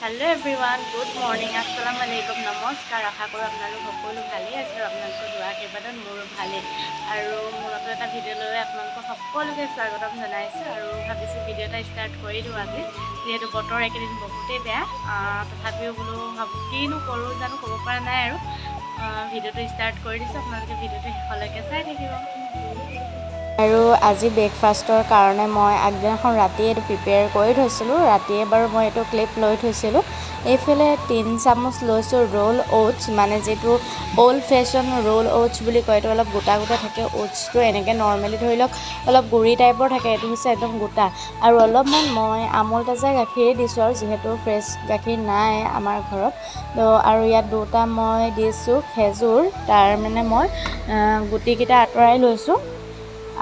Hello' everyone, good morning, আসসালামু আলাইকুম, নমস্কাৰ। আশা কৰোঁ আপোনালোক সকলো ভালেই আছে আৰু আপোনালোকৰ দোৱা আশীৰ্বাদত মোৰো ভালেই। আৰু মোৰ নতুন এটা ভিডিঅ' লৈ আপোনালোকক সকলোকে স্বাগতম জনাইছোঁ। আৰু ভাবিছোঁ ভিডিঅ' এটা ষ্টাৰ্ট কৰি দিওঁ আজি, যিহেতু বতৰ এইকেইদিন বহুতেই বেয়া। তথাপিও বোলো ভাবোঁ কিনো কৰোঁ জানো, ক'ব পৰা নাই। আৰু ভিডিঅ'টো ষ্টাৰ্ট কৰি দিছোঁ, আপোনালোকে ভিডিঅ'টো শেষলৈকে চাই থাকিব। আৰু আজি ব্ৰেকফাষ্টৰ কাৰণে মই আগদিনাখন ৰাতিয়ে এইটো প্ৰিপেয়াৰ কৰি থৈছিলোঁ। ৰাতিয়ে বাৰু মই এইটো ক্লিপ লৈ থৈছিলোঁ। এইফালে 3 চামুচ লৈছোঁ ৰোল অ'টছ, মানে যিটো অ'ল্ড ফেশ্বন ৰোল অ'টছ বুলি কয়। এইটো অলপ গোটা গোটা থাকে অ'টছটো। এনেকৈ নৰ্মেলি ধৰি লওক অলপ গুড়ি টাইপৰ থাকে, এইটো হৈছে একদম গোটা। আৰু অলপমান মই আমুল তাজা গাখীৰেই দিছোঁ আৰু যিহেতু ফ্ৰেছ গাখীৰ নাই আমাৰ ঘৰত। তো আৰু ইয়াত দুটা মই দিছোঁ খেজুৰ, তাৰ মানে মই গুটিকেইটা আঁতৰাই লৈছোঁ।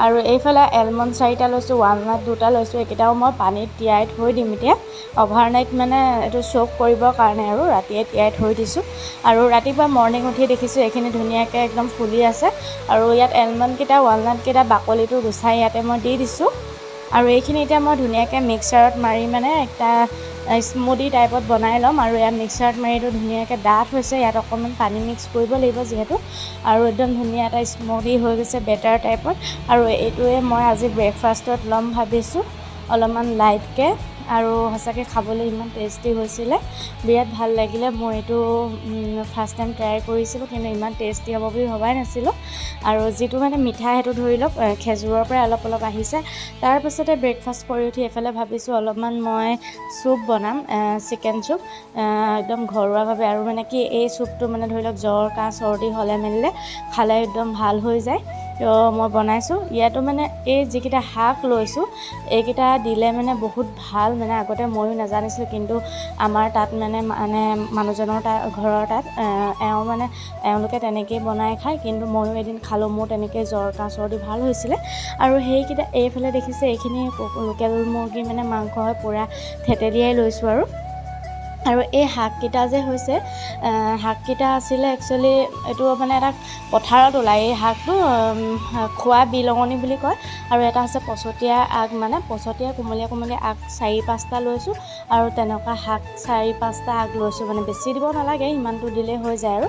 আৰু এইফালে এলমণ্ড চাৰিটা লৈছোঁ, ৱালনাট দুটা লৈছোঁ। এইকেইটাও মই পানীত তিয়াই থৈ দিম এতিয়া অভাৰনাইট, মানে এইটো চ'ক কৰিবৰ কাৰণে আৰু ৰাতিয়ে তিয়াই থৈ দিছোঁ। আৰু ৰাতিপুৱা মৰ্ণিং উঠি দেখিছোঁ এইখিনি ধুনীয়াকৈ একদম ফুলি আছে। আৰু ইয়াত এলমণ্ডকেইটা, ৱালনাটকেইটা বাকলিটো গুচাই ইয়াতে মই দি দিছোঁ। আৰু এইখিনি এতিয়া মই ধুনীয়াকৈ মিক্সাৰত মাৰি মানে এটা স্মুদি টাইপত বনাই ল'ম। আৰু ইয়াত মিক্সাৰত মাৰি এইটো ধুনীয়াকৈ ডাঠ হৈছে। ইয়াত অকণমান পানী মিক্স কৰিব লাগিব যিহেতু। আৰু একদম ধুনীয়া এটা স্মুদি হৈ গৈছে বেটাৰ টাইপত। আৰু এইটোৱে মই আজি ব্ৰেকফাষ্টত ল'ম ভাবিছোঁ অলপমান লাইটকৈ। আৰু সঁচাকৈ খাবলৈ ইমান টেষ্টি হৈছিলে, বিৰাট ভাল লাগিলে। মই এইটো ফাৰ্ষ্ট টাইম ট্ৰাই কৰিছিলোঁ, কিন্তু ইমান টেষ্টি হ'ব বুলি ভবাই নাছিলোঁ। আৰু যিটো মানে মিঠা, সেইটো ধৰি লওক খেজুৰৰ পৰাই অলপ অলপ আহিছে। তাৰপাছতে ব্ৰেকফাষ্ট কৰি উঠি এইফালে ভাবিছোঁ অলপমান মই চুপ বনাম, চিকেন চুপ, একদম ঘৰুৱাভাৱে। আৰু মানে কি, এই চুপটো মানে ধৰি লওক জ্বৰ, কাহ, চৰ্দি হ'লে মেলিলে খালে একদম ভাল হৈ যায়। তো মই বনাইছোঁ। ইয়াতো মানে এই যিকেইটা শাক লৈছোঁ, এইকেইটা দিলে মানে বহুত ভাল। মানে আগতে ময়ো নাজানিছিলোঁ, কিন্তু আমাৰ তাত মানে মানে মানুহজনৰ তাত, ঘৰৰ তাত এওঁ মানে এওঁলোকে তেনেকেই বনাই খায়। কিন্তু ময়ো এদিন খালোঁ, মোৰ তেনেকেই জ্বৰ, কাহ, চৰ্দি ভাল হৈছিলে। আৰু সেইকেইটা এইফালে দেখিছে, এইখিনি লোকেল মুৰ্গী মানে মাংস হয়, পূৰা থেতেলিয়াই লৈছোঁ। আৰু আৰু এই শাককেইটা যে হৈছে, শাককেইটা আছিলে একচুৱেলি এইটো মানে এটা পথাৰত ওলায় এই শাকটো, খোৱা বিলঙনি বুলি কয়। আৰু এটা হৈছে পচতীয়া আগ, মানে পচতীয়া কোমলীয়া কোমলীয়া আগ চাৰি পাঁচটা লৈছোঁ। আৰু তেনেকুৱা শাক চাৰি পাঁচটা আগ লৈছোঁ, মানে বেছি দিব নালাগে, সিমানটো দিলেই হৈ যায়। আৰু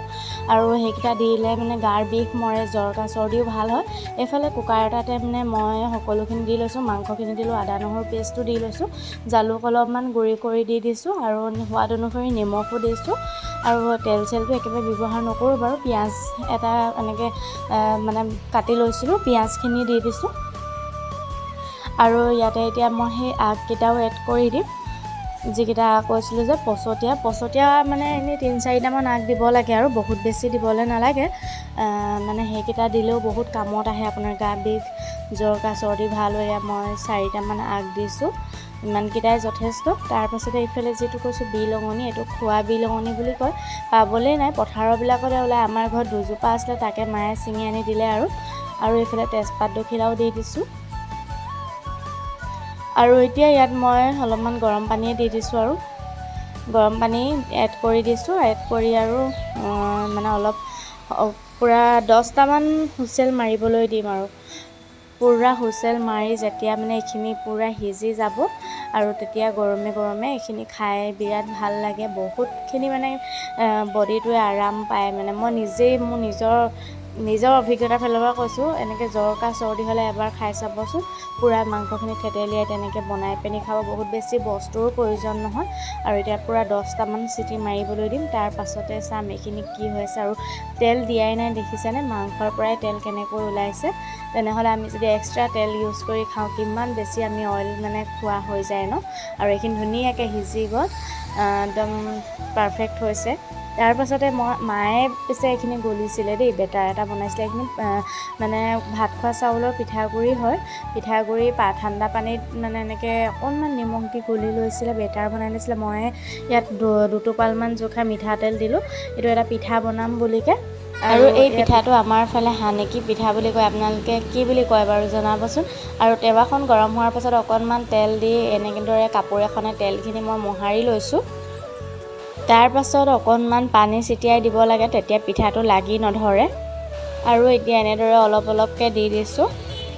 আৰু সেইকেইটা দিলে মানে গাৰ বিষ মৰে, জ্বৰ, কাহ, চৰ্দিও ভাল হয়। এইফালে কুকাৰ এটাতে মানে মই সকলোখিনি দি লৈছোঁ। মাংসখিনি দিলোঁ, আদা নহৰু পেষ্টটো দি লৈছোঁ, জালুক অলপমান গুড়ি কৰি দি দিছোঁ আৰু সোৱাদ অনুসৰি নিমখো দিছোঁ। আৰু তেল চেলটো একেবাৰে ব্যৱহাৰ নকৰোঁ বাৰু। পিঁয়াজ এটা এনেকৈ মানে কাটি লৈছিলোঁ, পিঁয়াজখিনি দি দিছোঁ। আৰু ইয়াতে এতিয়া মই সেই আগকেইটাও এড কৰি দিম, যিকেইটা কৈছিলোঁ যে পচতীয়া। পচতীয়া মানে এনেই তিনি চাৰিটামান আগ দিব লাগে আৰু বহুত বেছি দিবলৈ নালাগে। মানে সেইকেইটা দিলেও বহুত কামত আহে, আপোনাৰ গা বিষ, জ্বৰ, কাহ, চৰ্দি ভাল হয়। মই চাৰিটামান আগ দিছোঁ, ইমানকেইটাই যথেষ্ট। তাৰপাছতে এইফালে যিটো কৈছোঁ বিলঙনি, এইটো খোৱা বিলঙনি বুলি কয়। পাবলেই নাই, পথাৰবিলাকতে ওলায়। আমাৰ ঘৰত দুজোপা আছিলে, তাকে মায়ে ছিঙি আনি দিলে। আৰু আৰু এইফালে তেজপাত দুখিলাও দি দিছোঁ। আৰু এতিয়া ইয়াত মই অলপমান গৰম পানীয়ে দি দিছোঁ আৰু গৰম পানী এড কৰি দিছোঁ। এড কৰি আৰু মানে অলপ পূৰা 10টামান হুইচেল মাৰিবলৈ দিম। আৰু পূৰা হুইচেল মাৰি যেতিয়া মানে এইখিনি পূৰা সিজি যাব আৰু তেতিয়া গৰমে গৰমে এইখিনি খাই বিৰাট ভাল লাগে। বহুতখিনি মানে বডিটোৱে আৰাম পায়। মানে মই নিজেই মোৰ নিজৰ নিজৰ অভিজ্ঞতাৰ ফালৰ পৰা কৈছোঁ, এনেকৈ জ্বৰ, কাহ, চৰ্দি হ'লে এবাৰ খাই চাবচোন। পূৰা মাংসখিনি থেতেলিয়াই তেনেকৈ বনাই পিনি খাব, বহুত বেছি বস্তুৰো প্ৰয়োজন নহয়। আৰু এতিয়া পূৰা 10টামান চিটি মাৰিবলৈ দিম, তাৰ পাছতে চাম এইখিনি কি হৈছে। আৰু তেল দিয়াই নাই, দেখিছেনে মাংসৰ পৰাই তেল কেনেকৈ ওলাইছে? তেনেহ'লে আমি যদি এক্সট্ৰা তেল ইউজ কৰি খাওঁ, কিমান বেছি আমি অইল মানে খোৱা হৈ যায় ন? আৰু এইখিনি ধুনীয়াকৈ সিজি গ'ল, একদম পাৰফেক্ট হৈছে। তাৰপাছতে মই মায়ে পিছে এইখিনি গুলিছিলে দেই, বেটাৰ এটা বনাইছিলে। এইখিনি মানে ভাত খোৱা চাউলৰ পিঠাগুড়ি হয়। পিঠাগুড়ি ঠাণ্ডা পানীত মানে এনেকৈ অকণমান নিমখ দি গুলি লৈছিলে, বেটাৰ বনাই লৈছিলে। মই ইয়াত দুটোপালমান জোখা মিঠাতেল দিলোঁ, এইটো এটা পিঠা বনাম বুলিকে। আৰু এই পিঠাটো আমাৰ ফালে হানেকি পিঠা বুলি কয়, আপোনালোকে কি বুলি কয় বাৰু জনাবচোন। আৰু টেৱাখন গৰম হোৱাৰ পাছত অকণমান তেল দি এনেদৰে কাপোৰ এখনে তেলখিনি মই মোহাৰি লৈছোঁ। তাৰপাছত অকণমান পানী ছটিয়াই দিব লাগে, তেতিয়া পিঠাটো লাগি নধৰে। আৰু এতিয়া এনেদৰে অলপ অলপকৈ দি দিছোঁ।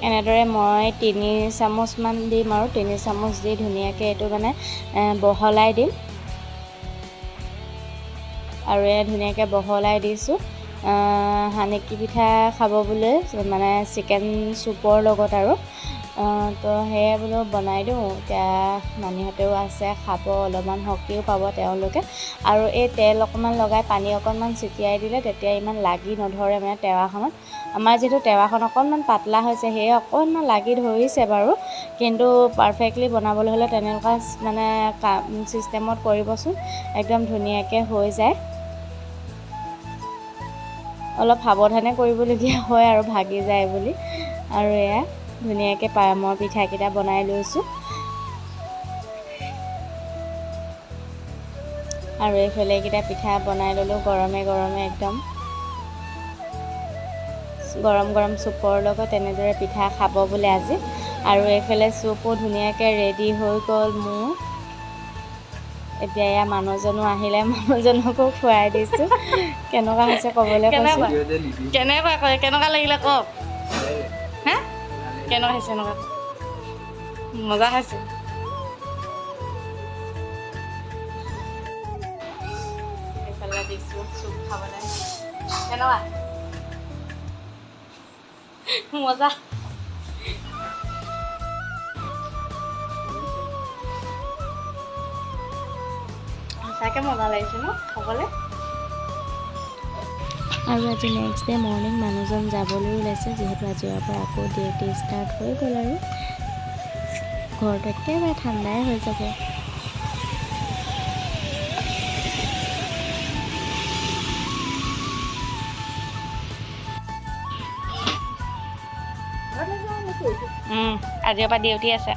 এনেদৰে মই 3 চামুচমান দিম আৰু 3 চামুচ দি ধুনীয়াকৈ এইটো মানে বহলাই দিম। আৰু এয়া ধুনীয়াকৈ বহলাই দিছোঁ। শানেকি পিঠা খাব বোলে, মানে চিকেন চুপৰ লগত আৰু। তো সেয়ে বোলো বনাই দিওঁ। এতিয়া মামীহঁতেও আছে, খাব, অলপমান শক্তিও পাব তেওঁলোকে। আৰু এই তেল অকণমান লগাই পানী অকণমান ছটিয়াই দিলে তেতিয়া ইমান লাগি নধৰে, মানে টেৱাখনত। আমাৰ যিহেতু টেৱাখন অকণমান পাতলা হৈছে, সেয়ে অকণমান লাগি ধৰিছে বাৰু, কিন্তু পাৰফেক্টলি বনাবলৈ হ'লে তেনেকুৱা মানে ছিষ্টেমত কৰিবচোন, একদম ধুনীয়াকৈ হৈ যায়। অলপ সাৱধানে কৰিবলগীয়া হয় আৰু, ভাগি যায় বুলি। আৰু এয়া ধুনীয়াকৈ মই পিঠাকেইটা বনাই লৈছোঁ। আৰু এইফালে এইকেইটা পিঠা বনাই ল'লোঁ গৰমে গৰমে, একদম গৰম গৰম চুপৰ লগত এনেদৰে পিঠা খাব বোলে আজি। আৰু এইফালে চুপো ধুনীয়াকৈ ৰেডি হৈ গ'ল মোৰ। এতিয়া এয়া মানুহজনো আহিলে, মানুহজনকো খুৱাই দিছোঁ। কেনেকুৱা হৈছে ক'বলৈ কৈছোঁ। কেনেকুৱা কয়, কেনেকুৱা লাগিলে কওক? হা, কেনেকুৱা হৈছে? এনেকুৱা মজা হৈছে। এইফালে দিছোঁ চুপ খাবলৈ। কেনেকুৱা? মজা। সঁচাকৈ মজা লাগিছে ন খাবলৈ? আৰু আজি নেক্সট ডে মৰ্ণিং মানুহজন যাবলৈ ওলাইছে, যিহেতু আজিৰ পৰা আকৌ ডিউটি ষ্টাৰ্ট হৈ গ'ল আৰু ঘৰটো একেবাৰে ঠাণ্ডাই হৈ যাব। আজিৰ পৰা ডিউটি আছে।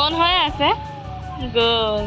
অন হৈ আছে, গ'ল।